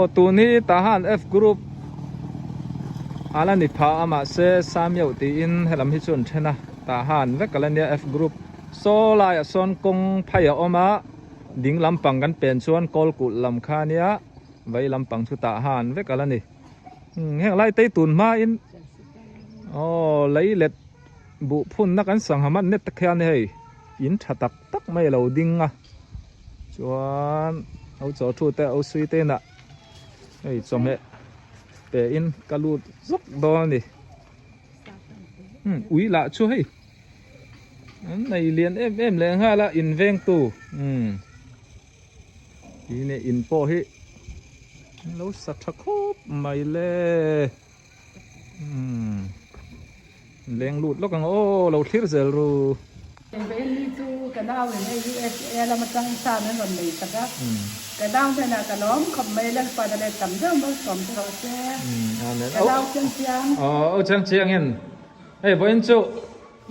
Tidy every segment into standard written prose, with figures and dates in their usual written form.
Aw tun hi Tahan F group a la ni phah a mahse Samiauh tiin helam hi chu an then a Tahan vek a la nia F group saw laiah sawn kawng phei a awm a ding lampang kan pen chuan kawl kulh lam kha a nia vei lampang chu Tahan vek a la ni heng lai te hi tun hmain aw lei let buh phunna kan sangha hman net te khian hei in tha tak tak mai a lo ding a. Chuan au chaw thu te au sui te inah hei chawhmeh pe in ka lut zawk dawn a ni ui lah chu hei an nei lian em em leh nghal a in veng tu tih nge in pawh hi an lo sa tha khawp mai le Leng lut lawk ang aw lo thlir zel ru. Bailey chu ka nau in hei USA lam atang sa min rawn nei sak a, ka nau hnenah ka lawm khawp mai Lalpa na let tam deuh malsawm te rawh se, ka nau chiang chiang. Aw chiang chiang in hei vawiin chu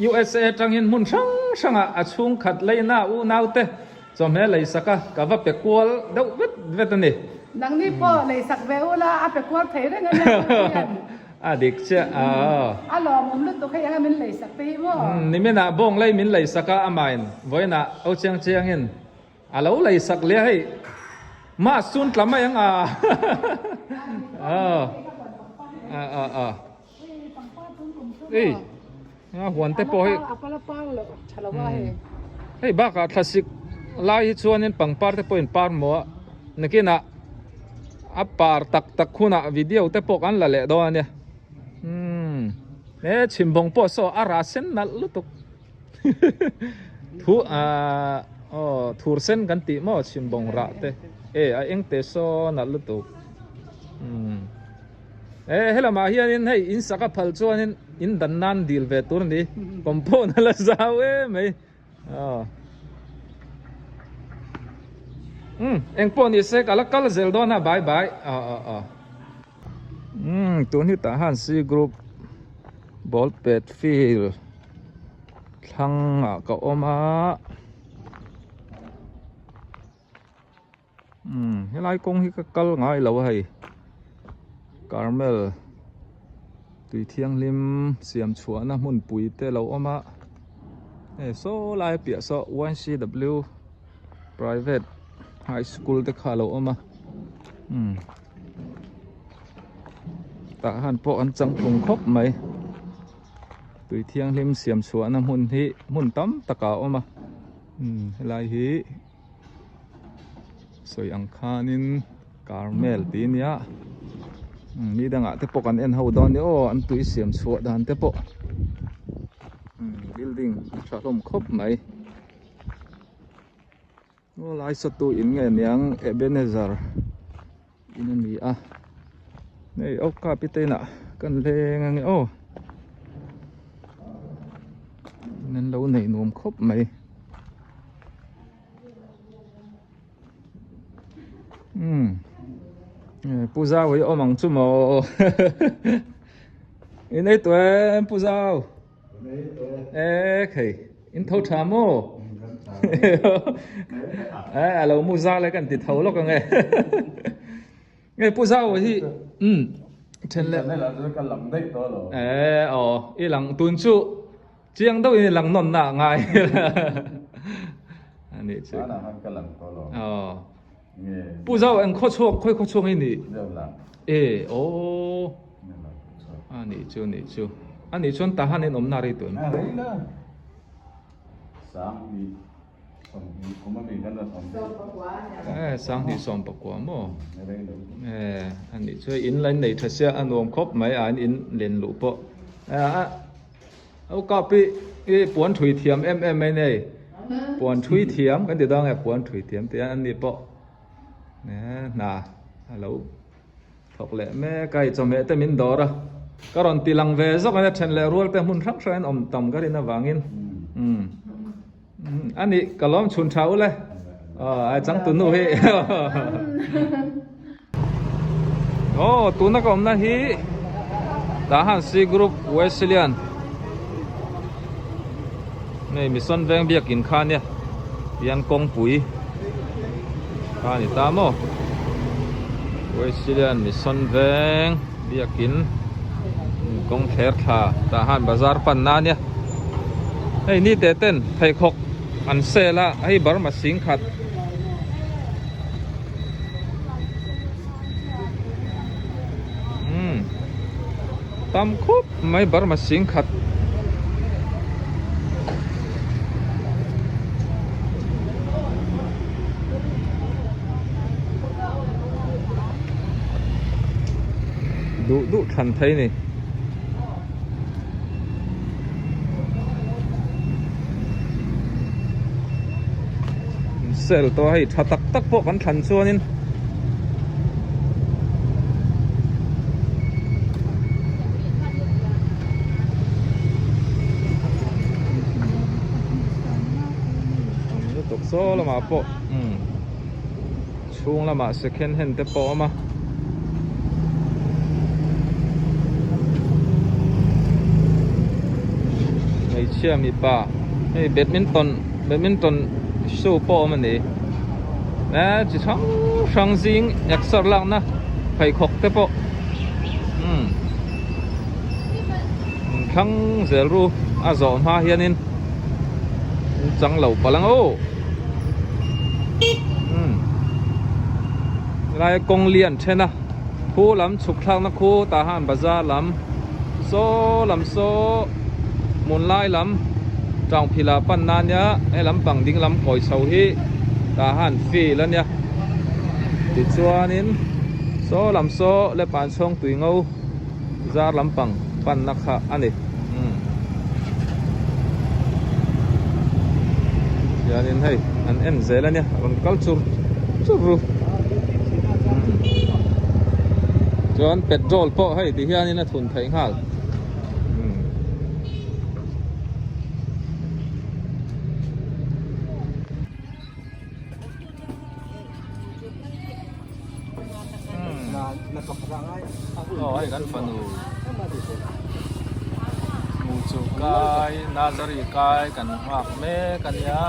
USA atangin hmun hrang hrangah a chhungkhat leina unau te chawhmeh lei sak a, ka va pe kual deuh vet vet a ni. Nangni pawh lei sak ve ula a pe kual thei reng a nia Pathian. A dik chiah a. A lawmawm lutuk hei anga min lei sak te hi maw? Niminah bawng lei min lei sak a amain vawiinah au chiang chiangin a lo lei sak leh a hei mask chun tla mai ang a. A a a. Ei a huan te pawh hi hei bakah thlasik lai hi chuanin pangpar te pawhin par maw a nakinah a par tak tak hunah video te pawh kan la leh dawn a nia umm he chhimbawng pawh saw a rah sen nalh lutuk thu ahh aw thur sen kan tih maw chhimbawng rah te e a eng te saw nalh lutuk umm. E helamah hianin hei in sak a phal chuanin in dan nan dil ve tur a ni compound a la zau em mai aw um eng pawh ni se ka la kal zel dawn a bye bye aw aw aw um tun hi tah han C group ball pet field thlang ah ka awm a. Umm helai kawng hi ka kal ngai lo a hei Carmel tui thianghlim siam chhuahna hmunpui te lo awm a hei saw lai piah saw YCW private high school te kha a lo awm a umm tah han pawh an changtlung khawp mai tui thianghlim siam chhuahna hmun hi hmun tam takah a awm a umm helai hi. Sawi ang khanin Carmel tih ania mi dangah te pawh kan en ho dawn nia aw an tui siam chhuah dan te pawh building tha hlawm khawp mai aw lai sawtu in nge niang Ebenezer in a ni a hei aw kapi te inah kan leng ange aw in an lo neih nuam khawp mai umm pu zau hi awm ang chu maw in ei tawh em pu zau e khei in tho tha maw e a lo mu zal e kan ti tho lawk ang e nge pu zau hi um then leh e aw i lang tun chu chiang deuh in i lang nawn na ngai ani chu aw pu zau eng khaw chhuak khawi khaw chhuak hi ni e aw ani chu ni chu ani chuan tahan in awmna rei tun e 2019 maw e ani chu in la in nei tha sia a nuam khawp mai a in len luh pawh a Au kap i i puan thui thiam em em mai nei puan thui thiam kan ti dawn nge puan thui thiam tih an ni pawh hna a lo thawk leh mek a i chawhmeh te min dawr a ka rawn ti lang ve zawk a nia then leh rual te hmun hrang hrang in awm tam ka rin avangin umm a nih ka lawm chhun tha ule aw a changtu nu hi Aw tuna ka awmna hi Tahan C Group Wesleyan hei Mission Veng biakin kha ania tihian kawngpui kha a ni ta maw. Wesleyan Mission Veng biakin kawng thler thla tah han bazar pan na ania hei ni teh ten pheikhawk an sale a hei Burma singkhat. Umm tam khup mai Burma singkhat. Duh duh thlan thei ni. Sale tawh a hei tha tak tak pawh kan thlan chuanin lutuk saw lamah pawh umm chhung lamah second hand te pawh a awm a. Hmeichhia mipa hei badminton badminton shoe pawh a awm a ni eh chi hrang hrang zing exer lakna pheikhawk te pawh umm thlang zel ru a zawh hma hianin chang lo palh ang aw umm lai kawng lian then a khu lam chhuk thlakna khu tah han bazar lam saw lam saw hmun lai lam tangphila pan na nia he lampang ding lam kawi chho hi tah han field a nia tichuanin saw lam saw lepan chhawng tui ngo zar lampang panna kha a ni umm hianin hei an en zel a nia rawn kal chur chur ru umm chuan petrol pawh hei ti hianin a thun theih nghal umm. Aw hei kan fanu hmuh chu kai nursery kai kan nghak mek a nia.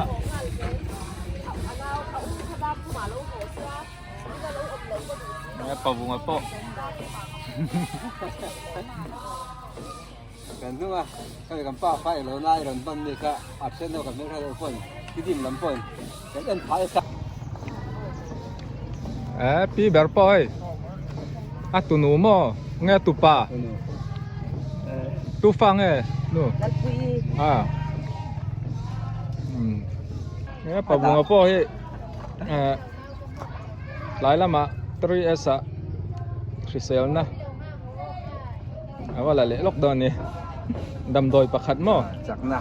Pavunga pawh. Kan hnung a ka kan pa fa ilo na i rawn ban ni kha a then ho kan hmel hriat pawn i dim lam pawn kan en phah e Eh pi ber pawh hei a tunu maw nge tupa tu fa nge nu a um nge pavunga pawh hi eh tlai lamah 3S ah hriselna A va la leh lawk dawn ni. Damdawi pakhat maw? Chakna.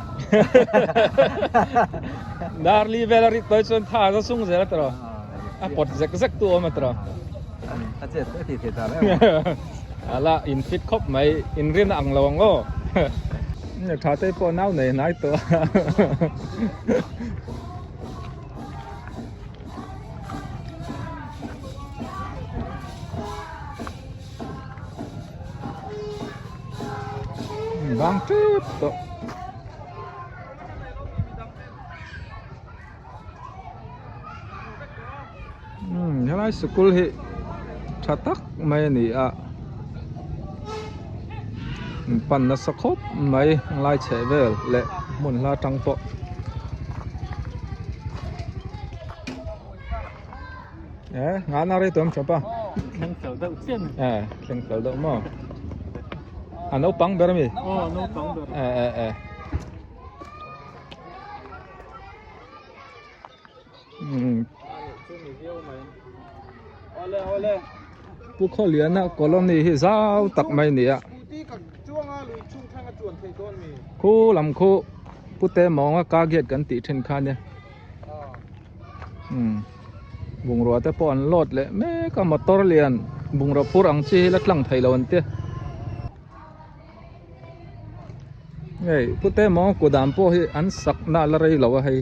Darli vel a rit tawi chuan tha a sung zel a tawh. A pawt zek zek tu awm a tawh. A chet a ti thei ta le. Ala in fit khawp mai in rin ang lo ang aw. Tha te pawh nau nei hnai tawh. Bang tep tawh. Hmm, helai sikul hi tha tak mai a ni a. Pan nasa khawp mai lai chheh vel leh hmun hla tang pawh. Eh, ngã na rei tuam tha pa. Thleng fel deuh chian. Eh, thleng fel deuh maw. A naupang ber ami? Aw, naupang ber. Eh, eh, eh. Hmm. Pu Khawliana colony hi zau tak mai ni a. Khu lam khu Pu Te Mawnga ka gate kan tih thin kha nia. Umm bungrua te pawh an load leh mek a motor lian bungraw phur ang chi hi la tlang thei lo an tia hei pute maw kudam pawh hi an sak na la rei lo a hei.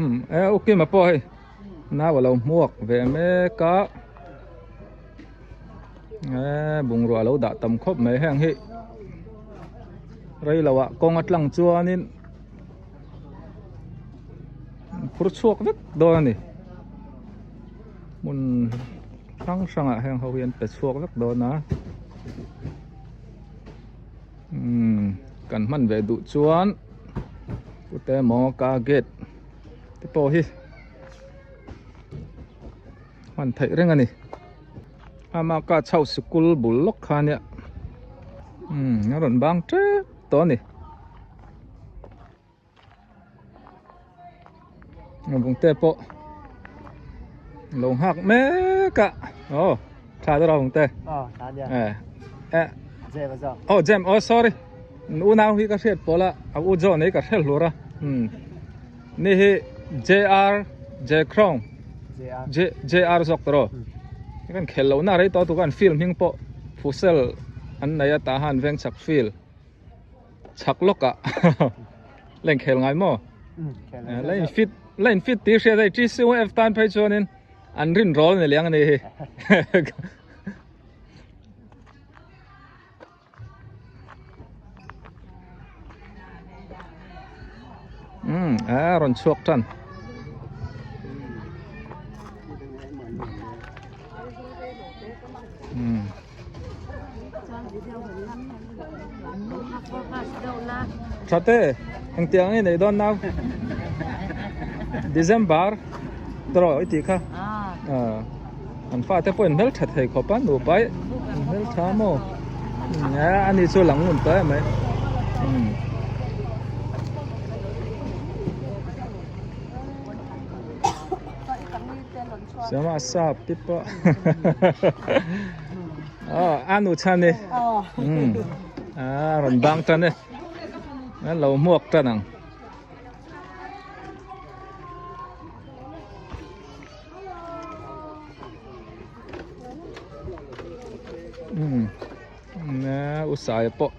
Umm e ukima pawh hei nau alo hmuak ve mek a. Eee bungrua lo dah tam khawp mai heng hi rei loah kawng a tlang chuanin An phur chhuak vek dawn a ni. Hmun hrang hrangah heng ho hi an pe chhuak vek dawn a. Umm kan hman ve duh chuan pute maw ka gate te pawh hi hman theih reng a ni. Ama ka chho sikul bul lawk kha nia umm a rawn bang tep tawh a ni. Bungte pawh lo nghak mek a aw tha deuh a bungte eh eh aw jam aw sorry unau hi ka hriat pawl a a u John hi ka hre hlur a umm ni hi JR Jekhrong J JR zawk tawh rawh kan khel loh na rei tawh tu khan field hming pawh phusel an nei a tah han veng chak field. Chhak lawkah la inkhel ngai maw? La in fit la in fit tih hriat hei TCOF tan phei chuanin an rin rawl ni liang a ni hi. Umm a rawn chhuak tan. Umm. Thate engtiang nge nei dawn nau December tawh i tih kha an fate pawh in hmeltha thei khawp a nupa in hmeltha maw ani chu lang ngun tawh em mai. Siama sap te pawh aw a nu chhan e umm a rawn bang tan e a lo hmuak tan ang umm u saia pawh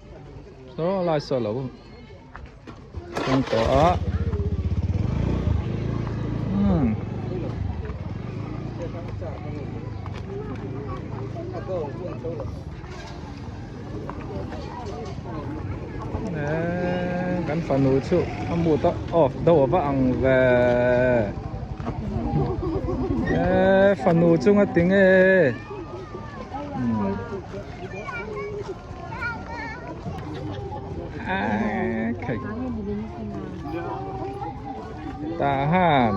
saw lai saw lo. Thleng tawh a umm eee kan fanu chu a mood a off deuh a va ang ve eee fanu chunga ti nge umm. Tah han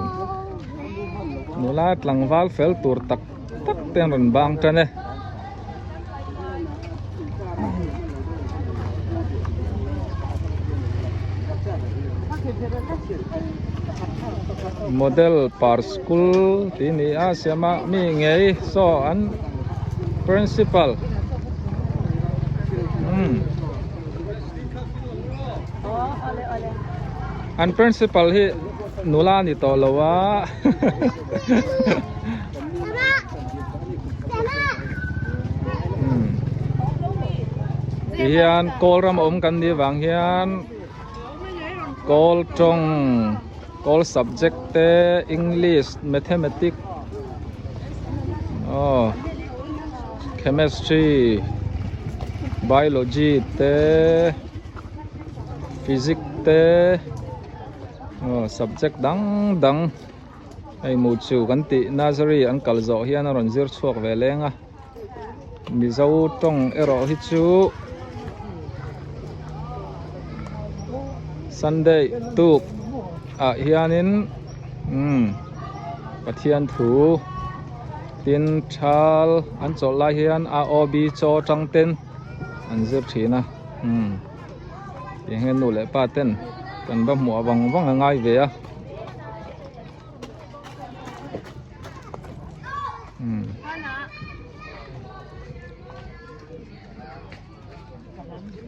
nula tlangval fel tur tak tak te an rawn bang tan e. Model par school tih a ni a siam a mi ngei saw an principal. An principal hi nula a ni tawh lo a ti hian kawl ram a awm kan nih vang hian kawl tawng kawl subject te english mathematics aw chemistry biology te physics te aw subject dang dang hei muchu kan tih nursery an kal zawh hian a rawn zir chhuak ve leng a mizo tawng erawh hi chu sunday tuk ah hianin umm Pathian thu tin thal an chawlh lai hian a aw bi chaw tang ten an zir thin a umm tiang hian nu leh pa ten kan va hmuh vang vang a ngai ve a umm.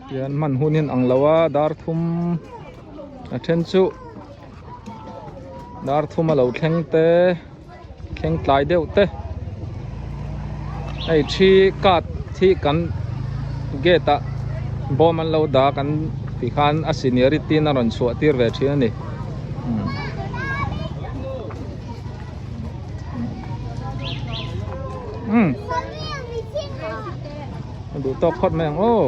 Tian hman hun in ang lo a dar thum a then chu dar thum a lo thleng te thleng tlai deuh te hei thi card hi kan gate ah bawm an lo dak an tih khan a seniority in a rawn chhuah tir ve thin a ni. Umm. A duh tawk phawt mai ang aw.